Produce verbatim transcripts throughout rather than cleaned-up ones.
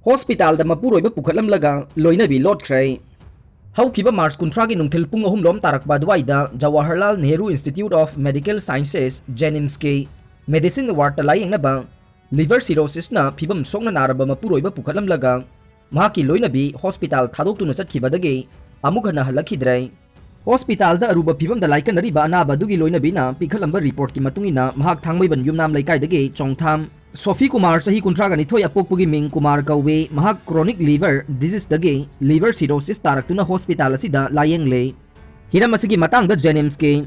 ꯍꯣꯁꯄꯤꯇꯥꯜꯗ ꯃꯄꯨꯔꯣꯏꯕ ꯄꯨꯈꯠꯂꯝꯂꯒ ꯂꯣꯏꯅꯕꯤ ꯂꯣꯠꯈ꯭ꯔꯦ꯫ ꯍꯧꯈꯤꯕ ꯃꯥꯔꯆ ꯀꯨꯟꯊ꯭ꯔꯥꯒꯤ ꯅꯨꯡꯊꯤꯜ ꯄꯨꯡ ꯑꯍꯨꯝ ꯂꯣꯝ ꯇꯥꯔꯛꯄ ꯑꯗꯨꯋꯥꯏꯗ Jawaharlal Nehru institute of medical sciences, ꯖꯦꯅꯤꯝꯁꯀꯤ ꯃꯦꯗꯤꯁꯤꯟ ꯋꯥꯔꯗꯇ ꯂꯥꯌꯦꯡꯅꯕ ꯂꯤꯚꯔ ꯁꯤꯔꯣꯁꯤꯁꯅ ꯐꯤꯕꯝ ꯁꯣꯛꯅ ꯅꯥꯔꯕ ꯃꯄꯨꯔꯣꯏꯕ ꯄꯨꯈꯠꯂꯝꯂꯒ ꯃꯍꯥꯛꯀꯤ ꯂꯣꯏꯅꯕꯤ ꯍꯣꯁꯄꯤꯇꯥꯜ ꯊꯥꯗꯣꯛꯇꯨꯅ ꯆꯠꯈꯤꯕꯗꯒꯤ ꯑꯃꯨꯛ ꯍꯟꯅ ꯍꯜꯂꯛꯈꯤꯗ꯭ꯔꯦ꯫ ꯍꯣꯁꯄꯤꯇꯥꯜꯗ ꯑꯔꯨꯕ ꯐꯤꯕꯝꯗ ꯂꯥꯏꯀꯠꯅꯔꯤꯕ ꯑꯅꯥꯕ ꯑꯗꯨꯒꯤ ꯂꯣꯏꯅꯕꯤꯅ ꯄꯤꯈꯠꯂꯝꯕ ꯔꯤꯄꯣꯔꯠꯀꯤ ꯃꯇꯨꯡ ꯏꯟꯅ, ꯃꯍꯥꯛ ꯊꯥꯡꯃꯩꯕꯟ ꯌꯨꯝꯅꯥꯝ ꯂꯩꯀꯥꯏꯗꯒꯤ ꯆꯣꯡꯊꯥꯝ ꯁꯣꯐꯤ ꯀꯨꯃꯥꯔ, ꯆꯍꯤ ꯀꯨꯟꯊ꯭ꯔꯥꯒ ꯅꯤꯊꯣꯏ, ꯑꯄꯣꯛꯄꯒꯤ ꯃꯤꯡ ꯀꯨꯃꯥꯔ ꯀꯧꯏ꯫ ꯃꯍꯥꯛ ꯀ꯭ꯔꯣꯅꯤꯛ ꯂꯤꯚꯔ ꯗꯤꯖꯤꯁꯇꯒꯤ ꯂꯤꯚꯔ ꯁꯤꯔꯣꯁꯤꯁ ꯇꯥꯔꯛꯇꯨꯅ ꯍꯣꯁꯄꯤꯇꯥꯜ ꯑꯁꯤꯗ ꯂꯥꯌꯦꯡꯂꯦ꯫ ꯍꯤꯔꯝ ꯑꯁꯤꯒꯤ ꯃꯇꯥꯡꯗ ꯖꯦꯅꯤꯝꯁꯀꯤ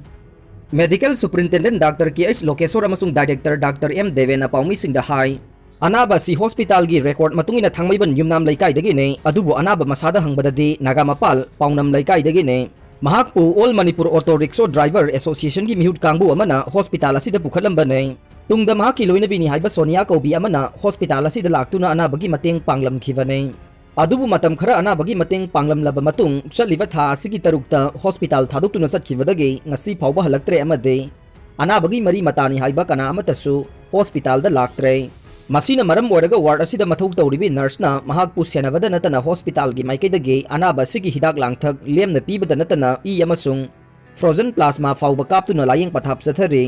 medical superintendent doctor K H Lokeshor ꯑꯃꯁꯨꯡ ꯗꯥꯏꯔꯦꯛꯇꯔ ꯗꯥꯛꯇꯔ ꯑꯦꯝ ꯗꯦꯕꯦꯟꯅ ꯄꯥꯎꯃꯤꯁꯤꯡꯗ ꯍꯥꯏ, ꯑꯅꯥꯕ ꯑꯁꯤ ꯍꯣꯁꯄꯤꯇꯥꯜꯒꯤ ꯔꯦꯀꯣꯔꯗ ꯃꯇꯨꯡ ꯏꯟꯅ ꯊꯥꯡꯃꯩꯕꯟ ꯌꯨꯝꯅꯥꯝ ꯂꯩꯀꯥꯏꯗꯒꯤꯅꯤ, ꯑꯗꯨꯕꯨ ꯑꯅꯥꯕ ꯃꯁꯥꯗ ꯍꯪꯕꯗꯗꯤ ꯅꯥꯒꯥꯃꯄꯥꯜ ꯄꯥꯎꯅꯝ ꯂꯩꯀꯥꯏꯗꯒꯤꯅꯤ꯫ ꯃꯍꯥꯛꯄꯨ all Manipur auto rickshaw driver ꯑꯦꯁꯣꯁꯤꯌꯦꯁꯟꯒꯤ ꯃꯤꯍꯨꯠ ꯀꯥꯡꯕꯨ ꯑꯃꯅ ꯍꯣꯁꯄꯤꯇꯥꯜ ꯑꯁꯤꯗ ꯄꯨꯈꯠꯂꯝꯕꯅꯤ꯫ ꯇꯨꯡꯗ ꯃꯍꯥꯛꯀꯤ ꯂꯣꯏꯅꯕꯤꯅꯤ ꯍꯥꯏꯕ ꯁꯣꯅꯤꯌꯥ ꯀꯧꯕꯤ ꯑꯃꯅ ꯍꯣꯁꯄꯤꯇꯥꯜ ꯑꯁꯤꯗ ꯂꯥꯛꯇꯨꯅ ꯑꯅꯥꯕꯒꯤ ꯃꯇꯦꯡ ꯄꯥꯡꯂꯝꯈꯤꯕꯅꯤ꯫ ꯑꯗꯨꯕꯨ ꯃꯇꯝ ꯈꯔ ꯑꯅꯥꯕꯒꯤ ꯃꯇꯦꯡ ꯄꯥꯡꯂꯝꯂꯕ ꯃꯇꯨꯡ, ꯆꯠꯂꯤꯕ ꯊꯥ ꯑꯁꯤꯒꯤ ꯇꯔꯨꯛꯇ ꯍꯣꯁꯄꯤꯇꯥꯜ ꯊꯥꯗꯣꯛꯇꯨꯅ ꯆꯠꯈꯤꯕꯗꯒꯤ ꯉꯁꯤ ꯐꯥꯎꯕ ꯍꯜꯂꯛꯇ꯭ꯔꯦ ꯑꯃꯗꯤ ꯑꯅꯥꯕꯒꯤ ꯃꯔꯤ ꯃꯇꯥꯅꯤ ꯍꯥꯏꯕ ꯀꯅꯥ ꯑꯃꯠꯇꯁꯨ ꯍꯣꯁꯄꯤꯇꯥꯜꯗ ꯂꯥꯛꯇ꯭ꯔꯦ꯫ ꯃꯁꯤꯅ ꯃꯔꯝ ꯑꯣꯏꯔꯒ ꯋꯥꯔꯗ ꯑꯁꯤꯗ ꯃꯊꯧ ꯇꯧꯔꯤꯕꯤ ꯅꯔꯁꯅ ꯃꯍꯥꯛꯄꯨ ꯁꯦꯟꯅꯕꯗ ꯅꯠꯇꯅ ꯍꯣꯁꯄꯤꯇꯥꯜꯒꯤ ꯃꯥꯏꯀꯩꯗꯒꯤ ꯑꯅꯥꯕ ꯑꯁꯤꯒꯤ ꯍꯤꯗꯥꯛ ꯂꯥꯡꯊꯛ ꯂꯦꯝꯅ ꯄꯤꯕꯗ ꯅꯠꯇꯅ ꯏ ꯑꯃꯁꯨꯡ ꯐ꯭ꯔꯣꯖꯟ ꯄ꯭ꯂꯥꯁꯃꯥ ꯐꯥꯎꯕ ꯀꯥꯞꯇꯨꯅ ꯂꯥꯌꯦꯡ ꯄꯊꯥꯞ ꯆꯠꯊꯔꯤ꯫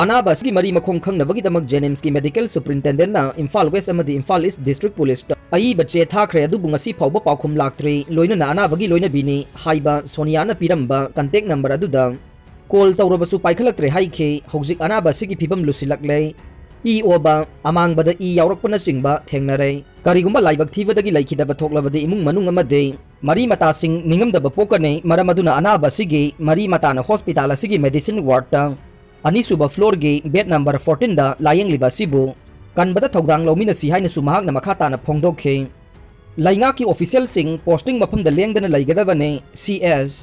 ꯑꯅꯥꯕ ꯑꯁꯤꯒꯤ ꯃꯔꯤ ꯃꯈꯣꯡ ꯈꯪꯅꯕꯒꯤꯗꯃꯛ ꯖꯦꯅꯤꯝꯁꯀꯤ ꯃꯦꯗꯤꯀꯦꯜ ꯁꯨꯄꯔꯤꯟꯇꯦꯟꯗꯦꯟꯠꯅ ꯏꯝꯐꯥꯜ ꯋꯦꯁ ꯑꯃꯗꯤ ꯏꯝꯐꯥꯜ ꯏꯁ ꯗꯤꯁꯇ꯭ꯔꯤꯛ ꯄꯨꯂꯤꯁꯇ ꯑꯏꯕ ꯆꯦ ꯊꯥꯈ꯭ꯔꯦ, ꯑꯗꯨꯕꯨ ꯉꯁꯤ ꯐꯥꯎꯕ ꯄꯥꯎꯈꯨꯝ ꯂꯥꯛꯇ꯭ꯔꯤ꯫ ꯂꯣꯏꯅꯅ ꯑꯅꯥꯕꯒꯤ ꯂꯣꯏꯅꯕꯤꯅꯤ ꯍꯥꯏꯕ ꯁꯣꯅꯤꯌꯥꯅ ꯄꯤꯔꯝꯕ ꯀꯟꯇꯦꯛ ꯅꯝꯕꯔ ꯑꯗꯨꯗ ꯀꯣꯜ ꯇꯧꯔꯕꯁꯨ ꯄꯥꯏꯈꯠꯂꯛꯇ꯭ꯔꯦ ꯍꯥꯏꯈꯤ꯫ ꯍꯧꯖꯤꯛ ꯑꯅꯥꯕ ꯑꯁꯤꯒꯤ ꯐꯤꯕꯝ ꯂꯨꯁꯤꯜꯂꯛꯂꯦ꯫ ꯏ ꯑꯣꯕ, ꯑꯃꯥꯡꯕꯗ ꯏ ꯌꯥꯎꯔꯛꯄꯅꯆꯤꯡꯕ ꯊꯦꯡꯅꯔꯦ꯫ ꯀꯔꯤꯒꯨꯝꯕ ꯂꯥꯏꯕꯛ ꯊꯤꯕꯗꯒꯤ ꯂꯩꯈꯤꯗꯕ ꯊꯣꯛꯂꯕꯗꯤ ꯏꯃꯨꯡ ꯃꯅꯨꯡ ꯑꯃꯗꯤ ꯃꯔꯤ ꯃꯇꯥꯁꯤꯡ ꯅꯤꯡꯉꯝꯗꯕ ꯄꯣꯛꯀꯅꯤ꯫ ꯃꯔꯝ ꯑꯗꯨꯅ ꯑꯅꯥꯕ ꯑꯁꯤꯒꯤ ꯃꯔꯤ ꯃꯇꯥꯅ ꯍꯣꯁꯄꯤꯇꯥꯜ ꯑꯁꯤꯒꯤ ꯃꯦꯗꯤꯁꯤꯟ ꯋꯥꯔꯗꯇ ꯑꯅꯤꯁꯨꯕ ꯐ꯭ꯂꯣꯔꯒꯤ ꯕꯦꯗ ꯅꯝꯕꯔ ꯐꯣꯔꯇꯤꯟꯗ ꯂꯥꯌꯦꯡꯂꯤꯕ ꯑꯁꯤꯕꯨ ꯀꯟꯕꯗ ꯊꯧꯗꯥꯡ ꯂꯧꯃꯤꯟꯅꯁꯤ ꯍꯥꯏꯅꯁꯨ ꯃꯍꯥꯛꯅ ꯃꯈꯥ ꯇꯥꯅ ꯐꯣꯡꯗꯣꯛꯈꯤ꯫ ꯂꯩꯉꯥꯛꯀꯤ ꯑꯣꯐꯤꯁꯤꯌꯦꯜꯁꯤꯡ ꯄꯣꯁꯇꯤꯡ ꯃꯐꯝꯗ ꯂꯦꯡꯗꯅ ꯂꯩꯒꯗꯕꯅꯤ꯫ C S.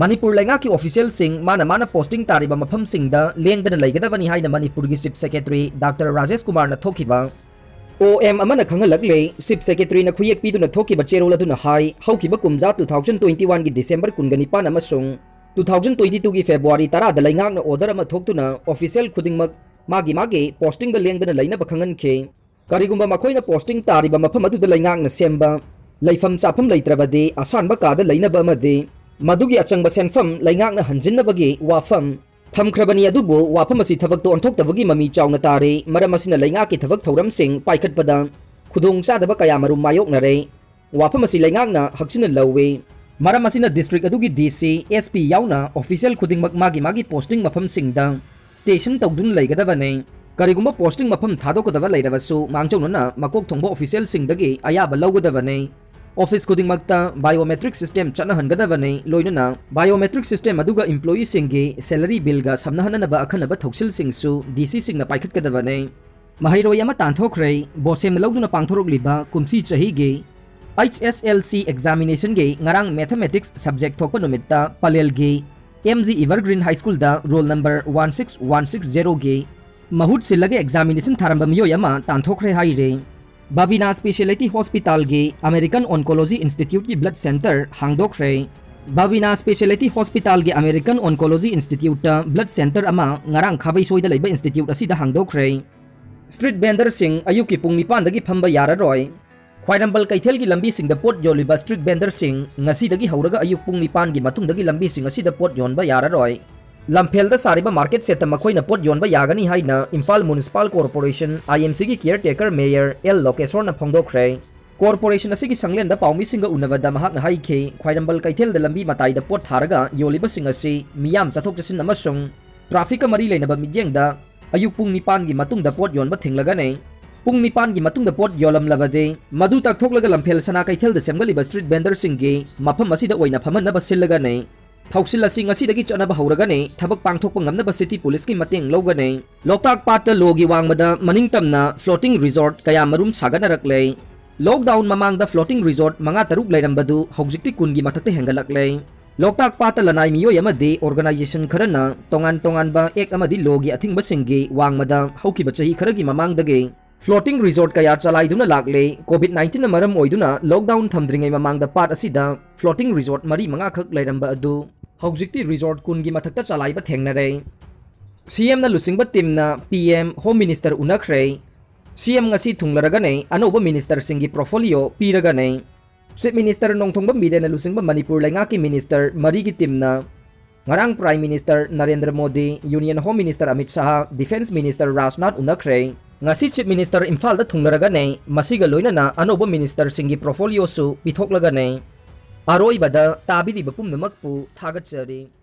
ꯃꯅꯤꯄꯨꯔ ꯂꯩꯉꯥꯛꯀꯤ ꯑꯣꯐꯤꯁꯤꯌꯦꯜꯁꯤꯡ ꯃꯥꯅ ꯃꯥꯅ ꯄꯣꯁꯇꯤꯡ ꯇꯥꯔꯤꯕ ꯃꯐꯝꯁꯤꯡꯗ ꯂꯦꯡꯗꯅ ꯂꯩꯒꯗꯕꯅꯤ ꯍꯥꯏꯅ ꯃꯅꯤꯄꯨꯔꯒꯤ ꯆꯤꯐ ꯁꯦꯀ꯭ꯔꯦꯇꯔꯤ ꯗꯥꯛꯇꯔ ꯔꯥꯖꯦꯁ ꯀꯨꯃꯥꯔꯅ ꯊꯣꯛꯈꯤꯕ ꯑꯣ ꯑꯦꯝ ꯑꯃꯅ ꯈꯪꯍꯜꯂꯛꯂꯦ꯫ ꯆꯤꯐ ꯁꯦꯀ꯭ꯔꯦꯇꯔꯤꯅ ꯈꯨꯌꯦꯛ ꯄꯤꯗꯨꯅ ꯊꯣꯛꯈꯤꯕ ꯆꯦꯔꯣꯜ ꯑꯗꯨꯅ ꯍꯥꯏ, ꯍꯧꯈꯤꯕ ꯀꯨꯝꯖꯥ ꯇꯨ ꯊꯥꯎꯖꯟ ꯇ꯭ꯋꯦꯟꯇꯤ ꯋꯥꯟꯒꯤ ꯗꯤꯁꯦꯝꯕꯔ ꯀꯨꯟꯒ ꯅꯤꯄꯥꯟ ꯑꯃꯁꯨꯡ ꯇꯨ ꯊꯥꯎꯖꯟ ꯇ꯭ꯋꯦꯟꯇꯤ ꯇꯨꯒꯤ ꯐꯦꯕ꯭ꯔꯨꯋꯥꯔꯤ ꯇꯔꯥꯗ ꯂꯩꯉꯥꯛꯅ ꯑꯣꯔꯗꯔ ꯑꯃ ꯊꯣꯛꯇꯨꯅ ꯑꯣꯐꯤꯁꯤꯌꯦꯜ ꯈꯨꯗꯤꯡꯃꯛ ꯃꯥꯒꯤ ꯃꯥꯒꯤ ꯄꯣꯁꯇꯤꯡꯗ ꯂꯦꯡꯗꯅ ꯂꯩꯅꯕ ꯈꯪꯍꯟꯈꯤ꯫ ꯀꯔꯤꯒꯨꯝꯕ ꯃꯈꯣꯏꯅ posting ꯇꯥꯔꯤꯕ ꯃꯐꯝ ꯑꯗꯨꯗ ꯂꯩꯉꯥꯛꯅ ꯁꯦꯝꯕ ꯂꯩꯐꯝ ꯆꯥꯐꯝ ꯂꯩꯇ꯭ꯔꯕꯗꯤ, ꯑꯁꯥꯟꯕ ꯀꯥꯗ ꯂꯩꯅꯕ ꯑꯃꯗꯤ ꯃꯗꯨꯒꯤ ꯑꯆꯪꯕ ꯁꯦꯟꯐꯝ ꯂꯩꯉꯥꯛꯅ ꯍꯟꯖꯤꯟꯅꯕꯒꯤ ꯋꯥꯐꯝ ꯊꯝꯈ꯭ꯔꯕꯅꯤ꯫ ꯑꯗꯨꯕꯨ ꯋꯥꯐꯝ ꯑꯁꯤ ꯊꯕꯛꯇ ꯑꯣꯟꯊꯣꯛꯇꯕꯒꯤ ꯃꯃꯤ ꯆꯥꯎꯅ ꯇꯥꯔꯤ꯫ ꯃꯔꯝ ꯑꯁꯤꯅ ꯂꯩꯉꯥꯛꯀꯤ ꯊꯕꯛ ꯊꯧꯔꯝꯁꯤꯡ ꯄꯥꯏꯈꯠꯄꯗ ꯈꯨꯗꯣꯡꯆꯥꯗꯕ ꯀꯌꯥ ꯃꯔꯨꯝ ꯃꯥꯌꯣꯛꯅꯔꯦ꯫ ꯋꯥꯐꯝ ꯑꯁꯤ ꯂꯩꯉꯥꯛꯅ ꯍꯛꯆꯤꯟꯅ ꯂꯧꯏ꯫ ꯃꯔꯝ ꯑꯁꯤꯅ district ꯑꯗꯨꯒꯤ D C, S P ꯌꯥꯎꯅ official ꯈꯨꯗꯤꯡꯃꯛ ꯃꯥꯒꯤ ꯃꯥꯒꯤ posting ꯃꯐꯝꯁꯤꯡꯗ station ꯇꯧꯗꯨꯅ ꯂꯩꯒꯗꯕꯅꯤ꯫ ꯀꯔꯤꯒꯨꯝꯕ posting ꯃꯐꯝ ꯊꯥꯗꯣꯛꯀꯗꯕ ꯂꯩꯔꯕꯁꯨ, ꯃꯥꯡꯖꯧꯅꯅ ꯃꯀꯣꯛ ꯊꯣꯡꯕ officialꯁꯤꯡꯗꯒꯤ ꯑꯌꯥꯕ ꯂꯧꯒꯗꯕꯅꯤ꯫ Office ꯈꯨꯗꯤꯡꯃꯛꯇ biometric system ꯆꯠꯅꯍꯟꯒꯗꯕꯅꯤ, ꯂꯣꯏꯅꯅ biometric system ꯑꯗꯨꯒ employeeꯁꯤꯡꯒꯤ salary billꯒ ꯁꯝꯅꯍꯟꯅꯅꯕ ꯑꯈꯟꯅꯕ ꯊꯧꯁꯤꯜꯁꯤꯡꯁꯨ D Cꯁꯤꯡꯅ ꯄꯥꯏꯈꯠꯀꯗꯕꯅꯤ꯫ ꯃꯍꯩꯔꯣꯏ ꯑꯃ ꯇꯥꯟꯊꯣꯛꯈ꯭ꯔꯦ꯫ BOSEM ꯂꯧꯗꯨꯅ ꯄꯥꯡꯊꯣꯔꯛꯂꯤꯕ ꯀꯨꯝꯁꯤ ꯆꯍꯤꯒꯤ H S L C examinationꯒꯤ ꯉꯔꯥꯡ mathematics subject ꯊꯣꯛꯄ ꯅꯨꯃꯤꯠꯇ ꯄꯂꯦꯜꯒꯤ M G Evergreen High Schoolꯗ roll number one six one six zeroꯒꯤ ꯃꯍꯨꯠ ꯁꯤꯜꯂꯒ examination ꯊꯥꯔꯝꯕ ꯃꯤꯑꯣꯏ ꯑꯃ ꯇꯥꯟꯊꯣꯛꯈ꯭ꯔꯦ ꯍꯥꯏꯔꯤ꯫ ꯕꯕꯤꯅꯥ Speciality Hospitalꯒꯤ American Oncology Instituteꯀꯤ blood center ꯍꯥꯡꯗꯣꯛꯈ꯭ꯔꯦ꯫ ꯕꯕꯤꯅꯥ Speciality Hospitalꯒꯤ American Oncology Instituteꯇ blood center ꯑꯃ ꯉꯔꯥꯡ ꯈꯥꯕꯩꯁꯣꯏꯗ ꯂꯩꯕ institute ꯑꯁꯤꯗ ꯍꯥꯡꯗꯣꯛꯈ꯭ꯔꯦ꯫ Street vendorꯁꯤꯡ ꯑꯌꯨꯛꯀꯤ ꯄꯨꯡ ꯅꯤꯄꯥꯟꯗꯒꯤ ꯐꯝꯕ ꯌꯥꯔꯔꯣꯏ꯫ ꯈ꯭ꯋꯥꯏꯔꯝꯕꯜ ꯀꯩꯊꯦꯜꯒꯤ ꯂꯝꯕꯤꯁꯤꯡꯗ ꯄꯣꯠ ꯌꯣꯜꯂꯤꯕ street vendorꯁꯤꯡ ꯉꯁꯤꯗꯒꯤ ꯍꯧꯔꯒ ꯑꯌꯨꯛ ꯄꯨꯡ ꯅꯤꯄꯥꯟꯒꯤ ꯃꯇꯨꯡꯗꯒꯤ ꯂꯝꯕꯤꯁꯤꯡ ꯑꯁꯤꯗ ꯄꯣꯠ ꯌꯣꯟꯕ ꯌꯥꯔꯔꯣꯏ꯫ ꯂꯝꯐꯦꯜꯗ ꯁꯥꯔꯤꯕ market shedꯇ ꯃꯈꯣꯏꯅ ꯄꯣꯠ ꯌꯣꯟꯕ ꯌꯥꯒꯅꯤ ꯍꯥꯏꯅ Imphal Municipal Corporation, I M Cꯒꯤ caretaker mayor L ꯂꯣꯀꯦꯁꯣꯔꯅ ꯐꯣꯡꯗꯣꯛꯈ꯭ꯔꯦ꯫ Corporation ꯑꯁꯤꯒꯤ ꯁꯪꯂꯦꯟꯗ ꯄꯥꯎꯃꯤꯁꯤꯡꯒ ꯎꯅꯕꯗ ꯃꯍꯥꯛꯅ ꯍꯥꯏꯈꯤ, ꯈ꯭ꯋꯥꯏꯔꯝꯕꯜ ꯀꯩꯊꯦꯜꯗ ꯂꯝꯕꯤ ꯃꯇꯥꯏꯗ ꯄꯣꯠ ꯊꯥꯔꯒ ꯌꯣꯜꯂꯤꯕꯁꯤꯡ ꯑꯁꯤ ꯃꯤꯌꯥꯝ ꯆꯠꯊꯣꯛ ꯆꯠꯁꯤꯟ ꯑꯃꯁꯨꯡ trafficꯀ ꯃꯔꯤ ꯂꯩꯅꯕ ꯃꯤꯠꯌꯦꯡꯗ ꯑꯌꯨꯛ ꯄꯨꯡ ꯅꯤꯄꯥꯟꯒꯤ ꯃꯇꯨꯡꯗ ꯄꯣꯠ ꯌꯣꯟꯕ ꯊꯤꯡꯂꯒꯅꯤ꯫ ꯄꯨꯡ ꯅꯤꯄꯥꯟꯒꯤ ꯃꯇꯨꯡꯗ ꯄꯣꯠ ꯌꯣꯜꯂꯝꯂꯕꯗꯤ, ꯃꯗꯨ ꯇꯛꯊꯣꯛꯂꯒ ꯂꯝꯐꯦꯜ ꯁꯅꯥ ꯀꯩꯊꯦꯜꯗ ꯁꯦꯝꯒꯠꯂꯤꯕ street vendorꯁꯤꯡꯒꯤ ꯃꯐꯝ ꯑꯁꯤꯗ ꯑꯣꯏꯅ ꯐꯝꯍꯟꯅꯕ ꯁꯤꯜꯂꯒꯅꯤ꯫ ꯊꯧꯁꯤꯜ ꯑꯁꯤ ꯉꯁꯤꯗꯒꯤ ꯆꯠꯅꯕ ꯍꯧꯔꯒꯅꯤ꯫ ꯊꯕꯛ ꯄꯥꯡꯊꯣꯛꯄ ꯉꯝꯅꯕ city policeꯀꯤ ꯃꯇꯦꯡ ꯂꯧꯒꯅꯤ꯫ ꯂꯣꯛꯇꯥꯛ ꯄꯥꯠꯇ ꯂꯣꯒꯤ ꯋꯥꯡꯃꯗ ꯃꯅꯤꯡꯇꯝꯅ floating resort ꯀꯌꯥ ꯃꯔꯨꯝ ꯁꯥꯒꯠꯅꯔꯛꯂꯦ꯫ Lockdown ꯃꯃꯥꯡꯗ floating resort ꯃꯉꯥ ꯇꯔꯨꯛ ꯂꯩꯔꯝꯕꯗꯨ ꯍꯧꯖꯤꯛꯇꯤ ꯀꯨꯟꯒꯤ ꯃꯊꯛꯇ ꯍꯦꯟꯒꯠꯂꯛꯂꯦ꯫ ꯂꯣꯛꯇꯥꯛ ꯄꯥꯠꯇ ꯂꯅꯥꯏ ꯃꯤꯑꯣꯏ ꯑꯃꯗꯤ organization ꯈꯔꯅ ꯇꯣꯉꯥꯟ ꯇꯣꯉꯥꯟꯕ act ꯑꯃꯗꯤ lawꯒꯤ ꯑꯊꯤꯡꯕꯁꯤꯡꯒꯤ ꯋꯥꯡꯃꯗ ꯍꯧꯈꯤꯕ ꯆꯍꯤ ꯈꯔꯒꯤ ꯃꯃꯥꯡꯗꯒꯤ floating resort ꯀꯌꯥ ꯆꯂꯥꯏꯗꯨꯅ ꯂꯥꯛꯂꯦ꯫ COVID nineteenꯅ ꯃꯔꯝ ꯑꯣꯏꯗꯨꯅ lockdown ꯊꯝꯗ꯭ꯔꯤꯉꯩ ꯃꯃꯥꯡꯗ ꯄꯥꯠ ꯑꯁꯤꯗ floating resort ꯃꯔꯤ ꯃꯉꯥꯈꯛ ꯂꯩꯔꯝꯕ ꯑꯗꯨ ꯍꯧꯖꯤꯛꯇꯤ resort ꯀꯨꯟꯒꯤ ꯃꯊꯛꯇ ꯆꯂꯥꯏꯕ ꯊꯦꯡꯅꯔꯦ꯫ CMꯅ ꯂꯨꯆꯤꯡꯕ teamꯅ PM, Home Minister ꯎꯅꯈ꯭ꯔꯦ꯫ ꯁꯤ ꯑꯦꯝ ꯉꯁꯤ ꯊꯨꯡꯂꯔꯒꯅꯤ, ꯑꯅꯧꯕ ꯃꯤꯅꯤꯁꯇꯔꯁꯤꯡꯒꯤ ꯄ꯭ꯔꯣꯐꯣꯂꯤꯌꯣ ꯄꯤꯔꯒꯅꯤ꯫ ꯆꯤꯐ ꯃꯤꯅꯤꯁꯇꯔ ꯅꯣꯡꯊꯣꯝꯕꯝ ꯕꯤꯔꯦꯟꯅ ꯂꯨꯆꯤꯡꯕ ꯃꯅꯤꯄꯨꯔ ꯂꯩꯉꯥꯛꯀꯤ ꯃꯤꯅꯤꯁꯇꯔ ꯃꯔꯤꯒꯤ ꯇꯤꯝꯅ ꯉꯔꯥꯡ prime minister Narendra Modi, union home minister Amit Shah, defence minister Rajnath ꯎꯅꯈ꯭ꯔꯦ꯫ ꯉꯁꯤ ꯆꯤꯐ ꯃꯤꯅꯤꯁꯇꯔ ꯏꯝꯐꯥꯜꯗ ꯊꯨꯡꯂꯔꯒꯅꯤ, ꯃꯁꯤꯒ ꯂꯣꯏꯅꯅ ꯑꯅꯧꯕ ꯃꯤꯅꯤꯁꯇꯔꯁꯤꯡꯒꯤ ꯄ꯭ꯔꯣꯐꯣꯂꯤꯌꯣꯁꯨ ꯄꯤꯊꯣꯛꯂꯒꯅꯤ꯫ ꯑꯔꯣꯏꯕꯗ ꯇꯥꯕꯤꯔꯤꯕ ꯄꯨꯝꯅꯃꯛꯄꯨ ꯊꯥꯒꯠꯆꯔꯤ꯫